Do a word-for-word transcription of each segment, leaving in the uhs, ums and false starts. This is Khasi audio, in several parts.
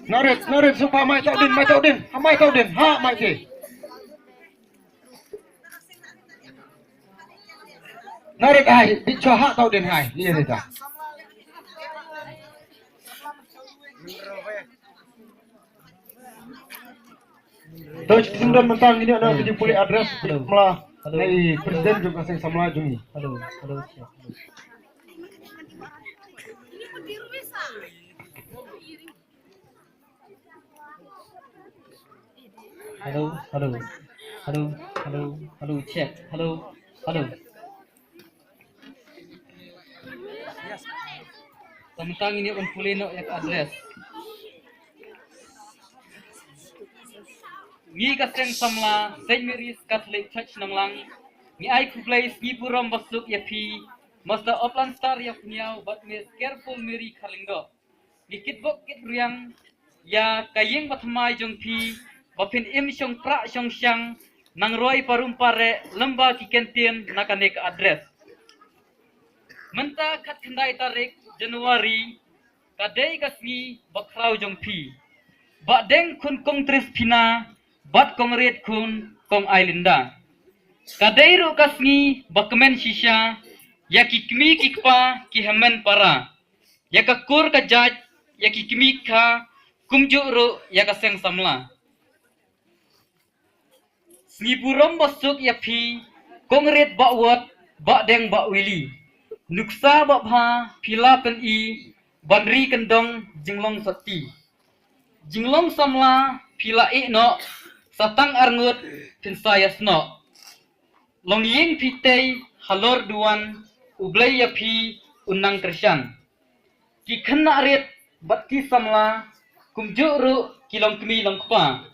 Narit, narit, supa mai tau din, mai tau din, ha mai tau din, ha mai tau din. Narit ai, di cho ha tau din hai, ni ni ta. To, shisien don mynta ngin ïoh na ka jingpule address, hello, samla. Hello. Nei, president jong ka seng samla jong ngi. Hello, hello, hello. Hello, hello, hello, hello, hello, check, hello, hello. Tang tang ini un pule no yak address. Ngi ka seng samla Saint Mary's Catholic Church Nonglang, ngi ai khublei sngi burom basuk ïa phi, Master Oplan Star ïa phi niaw bad Miss Careful Mary Kharlyngdoh. Ngi kitbok kitriang ïa ka ïing bathymmai jong phi, ba phin im shong prah shong shang, nang roi parum pareh, lem bad ki kyntien na kane ka address. Mynta khatkhyndai tarik January, ka dei ka sngi bakhraw jong phi. Bah Deng khun Kong Tris Phina, bad Kong Rit khun Kong Ailinda. Ka dei ruh ka sngi bakmen shisha, ïa ki kmie ki kpa ki hynmen para. Ïa ka kur ka jait, ïa ki kmie kha, kumjuh ruh ïa ka seng samla. Sngi burom basuk ïa phi, Kong Rit Bah Wot, Bah Deng Bah Wili. Nuksa babha, phi la pyni, ban ri kyndong jinglong sati. Jinglong samla, phi la ïeh noh, sa tang arngut, phin sa ïasnoh. Longïing phi tei halor duwan, U Blei ïa phi un nang kyrshan. Ki khynnah rit bad ki samla, kumjuh ruh ki longkmie longkpa.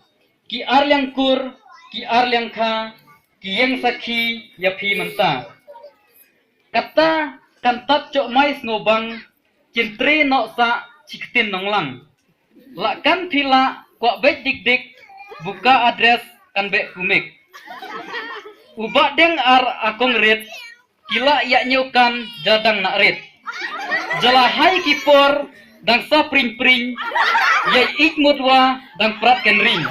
Ki arliang kur, ki arliang kha, ki ïeng sakhi ïa phi mynta. Kata kan tat choh mai sngewbang, kin tre noh sah chi ktien Nonglang. Lah kan phi lah kwah beit dik dik, buka address kan beh kumik. U Bah Deng ar a Kong Rit, ki lah ïa ñiew kan jadang na rit. Jala hai ki por dang sa pring pring, ïa ik mut wa dang prat kan ring.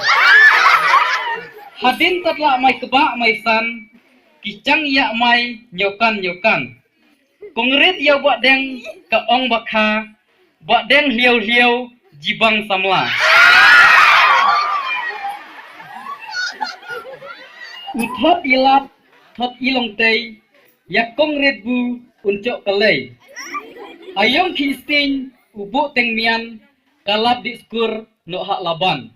Hadien tat lah mai kba mai san, ki chang ïa mai ñiew kan ñiew kan. Kong Rit ïa u Bah Deng ka ong bakha, Bah Deng hliaw hliaw jibang samla. U thot i lap, thot i longtei, ïa Kong Rit bu un choh ka lei. Ayong ki sting u buh teng mian, ka lap di skur noh ha laban.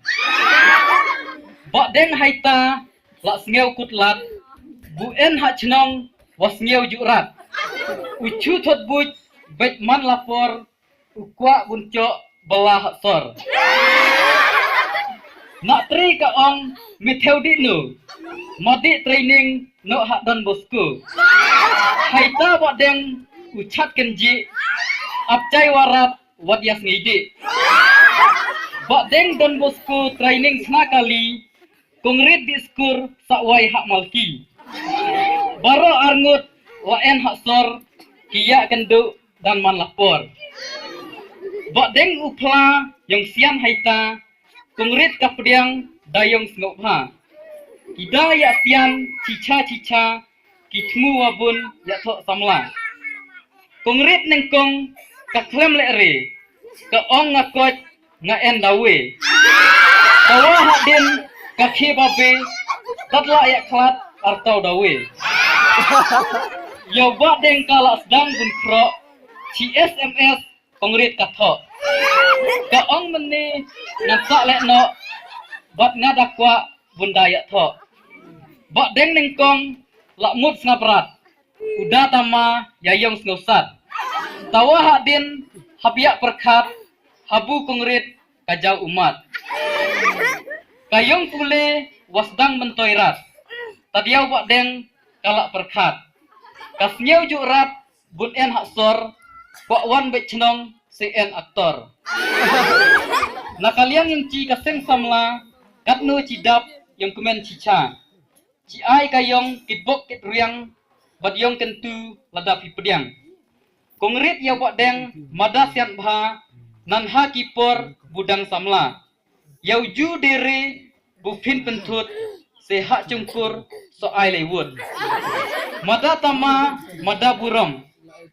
Bah Deng haita, lah sngew kutlat, bu en ha chnong, wa sngew juh rat. U chu thot buj, beit man la por, u kwah bun choh, bala ha sor. Na tre ka ong, mi thew di nu, ma di training, noh ha Don Bosco. Haita Bah Deng, u chat kynji, ap chai wa rat, wat ïa sngi di. Bah Deng Don Bosco training sna kali, Kong Rit di skur sa wai ha malki. Baroh arngut wa en ha sor, ki ïa kynduh dan man la por. Bah Deng u phla ïong sian haita, Kong Rit ka pdiang da ïong sngewbha. Ki da ïa sian chicha chicha, ki thmu wa bun ïa thoh samla. Kong Rit nyngkong ka khlem leh re, ka ong nga koit nga en da we. Ka wa hadien ka khie ba be, tat la ïa khlad artaw da we. Ïa Bah Deng ka la sdang bun khroh, chi S M S Kong Rit ka thoh. Ka ong mynne ngan sa leh noh, bad nga da kwah bun da ïa thoh. Bah Deng nyngkong la mut sngap rat, u da tama ïa ïong sngewsat. Tawa hadien hap ïa pyrkhat, habu Kong Rit ka jaw ummat. Ka ïong pule wa sdang myntoi rat. Tad ïa u Bah Deng ka la pyrkhat. Ka sngew juh rat bun en ha sor, kwah wan beit chnong se en aktor. Na ka liang yong chi ka seng samla, katno chi dap yong kmen chi cha. Chi ai ka yong kitbok kitriang, bad yong kentu lada phi pdiang. Kong rit ya Bah Deng, mada sian bha, nan ha ki por budang samla. Yow ju dere bu phin pynthut, se ha chungkur so ai lei wut. Mada tama, mada burom,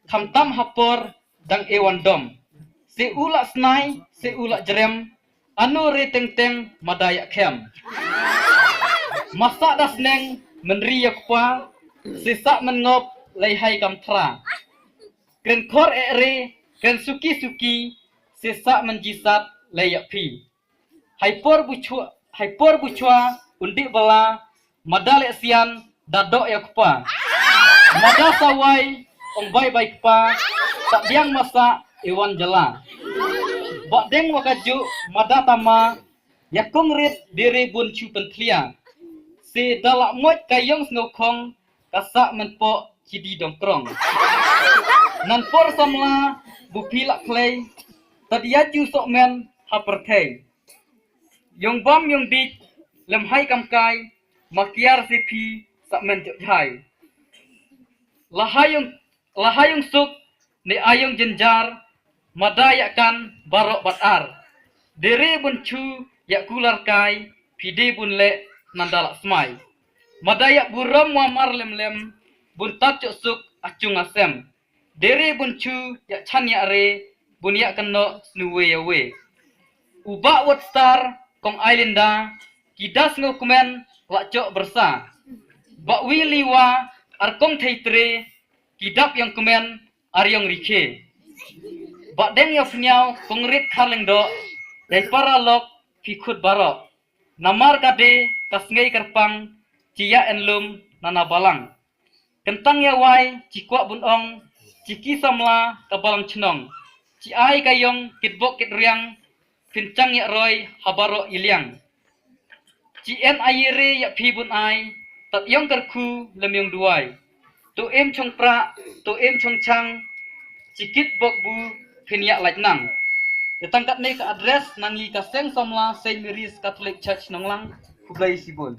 khamtam ha por dang ewan dom. Se u la snai, se u la jrem, anu re teng teng mada ya khem. Masa da sneng, menri ya kpa, se sa men ngop lei hai kam thra. Kren khor e re, kren suki suki, se sa men jisat lei ya phi. Hai por bu chwa, hai por bu chwa, undi bala, mada le sian, da do ya kpa. Mada sawai, ong bai bai kpa, ta diang masa, ewan jala. Bah Deng wa ka ju, mada tama, ya kong rit, dere bun chu penthlia. Se da la moj ka yong sngew khong, ka sa men po, chi di dong krong. Nan por samla, bu phi la klei, ta dia chu sok men, ha perthei. Yong bam yong dik, lem hai kam kai, ma kiar si phi, sa men jok jhai. La hai yong, la hai yong suk, ne ai yong jenjar, mada ya kan, barok bat ar. Dere bun chu, ya kular kai, phi de bun le, nanda la smai. Mada ya burom wa mar lem lem, bun tat jok suk, achung asem. Dere bun chu, ya chan ya re, bun ya kano, snu we ya we. U Bah Wat Star, kong Ailinda, ki da sngew kmen, la chok bersa. Bah Wi Liwa, ar kong thei tre, ki dap yong kmen, ar yong rikhe. Bah Deng ya phnyaw, kong rit khar leng do, yai para lok, phi khut barok. Namar ka de, ka sngew kyrpang, chi ya en lum, nana balang. Kentang ya wai, chi kwah bun ong, chi ki samla, ka balang chnong. Chi ai ka yong, kitbok kitriang, phin chang ya roi, ha barok i liang. Chi en ai re ya phi bun ai, tat yong kyrkhu, lem yong duwai. To em chong pra, to em chong chang, chi kitbok bu, phin ya lait nang. Te tang katne ka address, nangi ka seng samla, Saint Mary's Catholic Church Nonglang, khublei shibun.